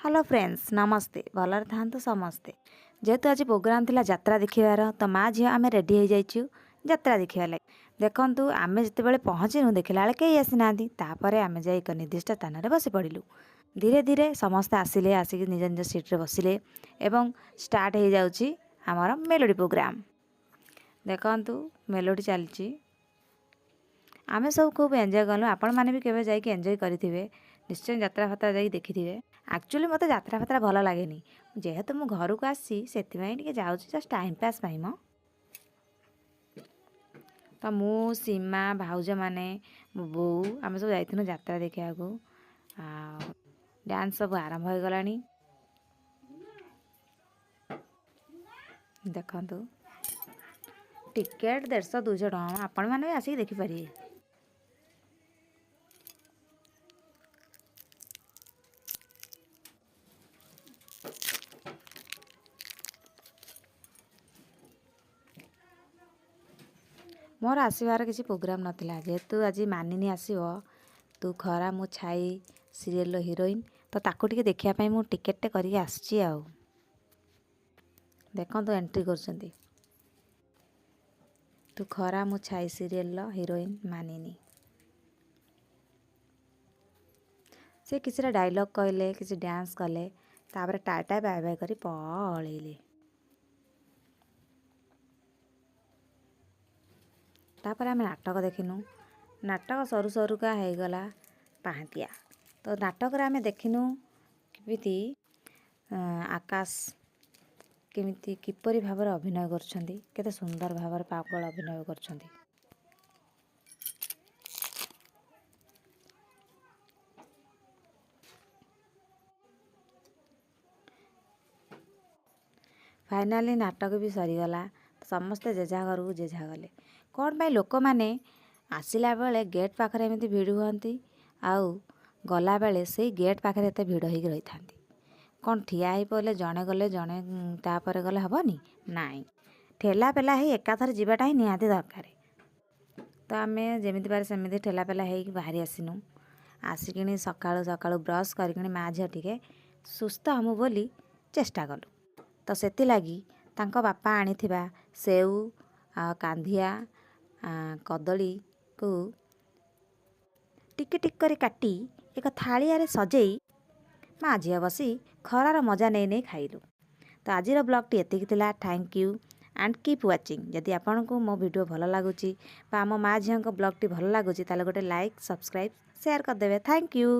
Hello friends, ନମସ୍ତେ। ଭଲରେ ଥାଆନ୍ତୁ ସମସ୍ତେ। ଯେହେତୁ ଆଜି ପ୍ରୋଗ୍ରାମ୍ ଥିଲା ଯାତ୍ରା ଦେଖିବାର, ତ ମା ଝିଅ ଆମେ ରେଡ଼ି ହେଇଯାଇଛୁ ଯାତ୍ରା ଦେଖିବା ଲାଗି। ଦେଖନ୍ତୁ, ଆମେ ଯେତେବେଳେ ପହଞ୍ଚିନୁ, ଦେଖିଲା ବେଳେ କେହି ଆସିନାହାନ୍ତି। ତାପରେ ଆମେ ଯାଇ ଏକ ନିର୍ଦ୍ଦିଷ୍ଟ ସ୍ଥାନରେ ବସି ପଡ଼ିଲୁ। ଧୀରେ ଧୀରେ ସମସ୍ତେ ଆସିଲେ, ଆସିକି ନିଜ ନିଜ ସିଟ୍ରେ ବସିଲେ ଏବଂ ଷ୍ଟାର୍ଟ ହେଇଯାଉଛି ଆମର ମେଲୋଡ଼ି ପ୍ରୋଗ୍ରାମ୍। ଦେଖନ୍ତୁ, ମେଲୋଡ଼ି ଚାଲିଛି। ଆମେ ସବୁ ଖୁବ୍ ଏନ୍ଜୟ କଲୁ। ଆପଣମାନେ ବି କେବେ ଯାଇକି ଏନ୍ଜୟ କରିଥିବେ ନିଶ୍ଚୟ, ଯାତ୍ରା ଫାତ୍ରା ଯାଇକି ଦେଖିଥିବେ। ଆକ୍ଚୁଆଲି ମୋତେ ଯାତ୍ରା ଫାତ୍ରା ଭଲ ଲାଗେନି। ଯେହେତୁ ମୁଁ ଘରକୁ ଆସିଛି, ସେଥିପାଇଁ ଟିକେ ଯାଉଛି, ଜଷ୍ଟ ଟାଇମ୍ ପାସ୍ ପାଇଁ ମ। ତ ମୁଁ, ସୀମା, ଭାଉଜମାନେ, ମୋ ବୋଉ, ଆମେ ସବୁ ଯାଇଥିଲୁ ଯାତ୍ରା ଦେଖିବାକୁ। ଆଉ ଡ୍ୟାନ୍ସ ସବୁ ଆରମ୍ଭ ହୋଇଗଲାଣି। ଦେଖନ୍ତୁ, ଟିକେଟ୍ 150 200 ଟଙ୍କା। ଆପଣମାନେ ବି ଆସିକି ଦେଖିପାରିବେ। ମୋର ଆସିବାର କିଛି ପ୍ରୋଗ୍ରାମ୍ ନଥିଲା। ଯେହେତୁ ଆଜି ମାନିନୀ ଆସିବ, ତୁ ଖରା ମୁଁ ଛାଇ ସିରିଏଲର ହିରୋଇନ୍, ତ ତାକୁ ଟିକେ ଦେଖିବା ପାଇଁ ମୁଁ ଟିକେଟ୍ଟେ କରିକି ଆସିଛି। ଆଉ ଦେଖନ୍ତୁ, ଏଣ୍ଟ୍ରି କରୁଛନ୍ତି ତୁ ଖରା ମୁଁ ଛାଇ ସିରିଏଲର ହିରୋଇନ୍ ମାନିନୀ। ସେ କିଛିଟା ଡାଇଲଗ୍ କହିଲେ, କିଛି ଡ୍ୟାନ୍ସ କଲେ, ତାପରେ ଟାଟା ବାଏ ବାଏ କରି ପଳେଇଲେ। ତାପରେ ଆମେ ନାଟକ ଦେଖିନୁ। ନାଟକ ସରୁ ସରୁକା ହେଇଗଲା ପାହାନ୍ତିଆ। ତ ନାଟକରେ ଆମେ ଦେଖିନୁ କେମିତି ଆକାଶ କେମିତି କିପରି ଭାବରେ ଅଭିନୟ କରୁଛନ୍ତି, କେତେ ସୁନ୍ଦର ଭାବରେ ପାଗଳ ଅଭିନୟ କରୁଛନ୍ତି। ଫାଇନାଲି ନାଟକ ବି ସରିଗଲା। ସମସ୍ତେ ଯେଝା ଘରକୁ ଯେଝା ଗଲେ। କ'ଣ ପାଇଁ ଲୋକମାନେ ଆସିଲା ବେଳେ ଗେଟ୍ ପାଖରେ ଏମିତି ଭିଡ଼ ହୁଅନ୍ତି ଆଉ ଗଲାବେଳେ ସେଇ ଗେଟ୍ ପାଖରେ ଏତେ ଭିଡ଼ ହେଇକି ରହିଥାନ୍ତି? କ'ଣ ଠିଆ ହେଇ ପଡ଼ିଲେ, ଜଣେ ଗଲେ ଜଣେ ତାପରେ ଗଲେ ହେବନି? ନାଇଁ, ଠେଲା ପେଲା ହେଇ ଏକାଥରେ ଯିବାଟା ହିଁ ନିହାତି ଦରକାର। ତ ଆମେ ଯେମିତି ପାରେ ସେମିତି ଠେଲା ପେଲା ହେଇକି ବାହାରି ଆସିନୁ। ଆସିକିଣି ସକାଳୁ ସକାଳୁ ବ୍ରସ୍ କରିକିଣି ମା ଝିଅ ଟିକେ ସୁସ୍ଥ ହେମୁ ବୋଲି ଚେଷ୍ଟା କଲୁ। ତ ସେଥିଲାଗି ତାଙ୍କ ବାପା ଆଣିଥିବା ସେଉ ଆଉ କାନ୍ଧିଆ କଦଳୀକୁ ଟିକି ଟିକି କରି କାଟି ଏକ ଥାଳିଆରେ ସଜେଇ ମା ଝିଅ ବସି ଖରାର ମଜା ନେଇ ନେଇ ଖାଇଲୁ। ତ ଆଜିର ବ୍ଲଗ୍ଟି ଏତିକି ଥିଲା। Thank you and keep watching. ଯଦି ଆପଣଙ୍କୁ ମୋ ଭିଡ଼ିଓ ଭଲ ଲାଗୁଛି ବା ଆମ ମା ଝିଅଙ୍କ ବ୍ଲଗ୍ଟି ଭଲ ଲାଗୁଛି, ତାହେଲେ ଗୋଟେ ଲାଇକ୍, ସବସ୍କ୍ରାଇବ୍, ସେୟାର କରିଦେବେ। Thank you.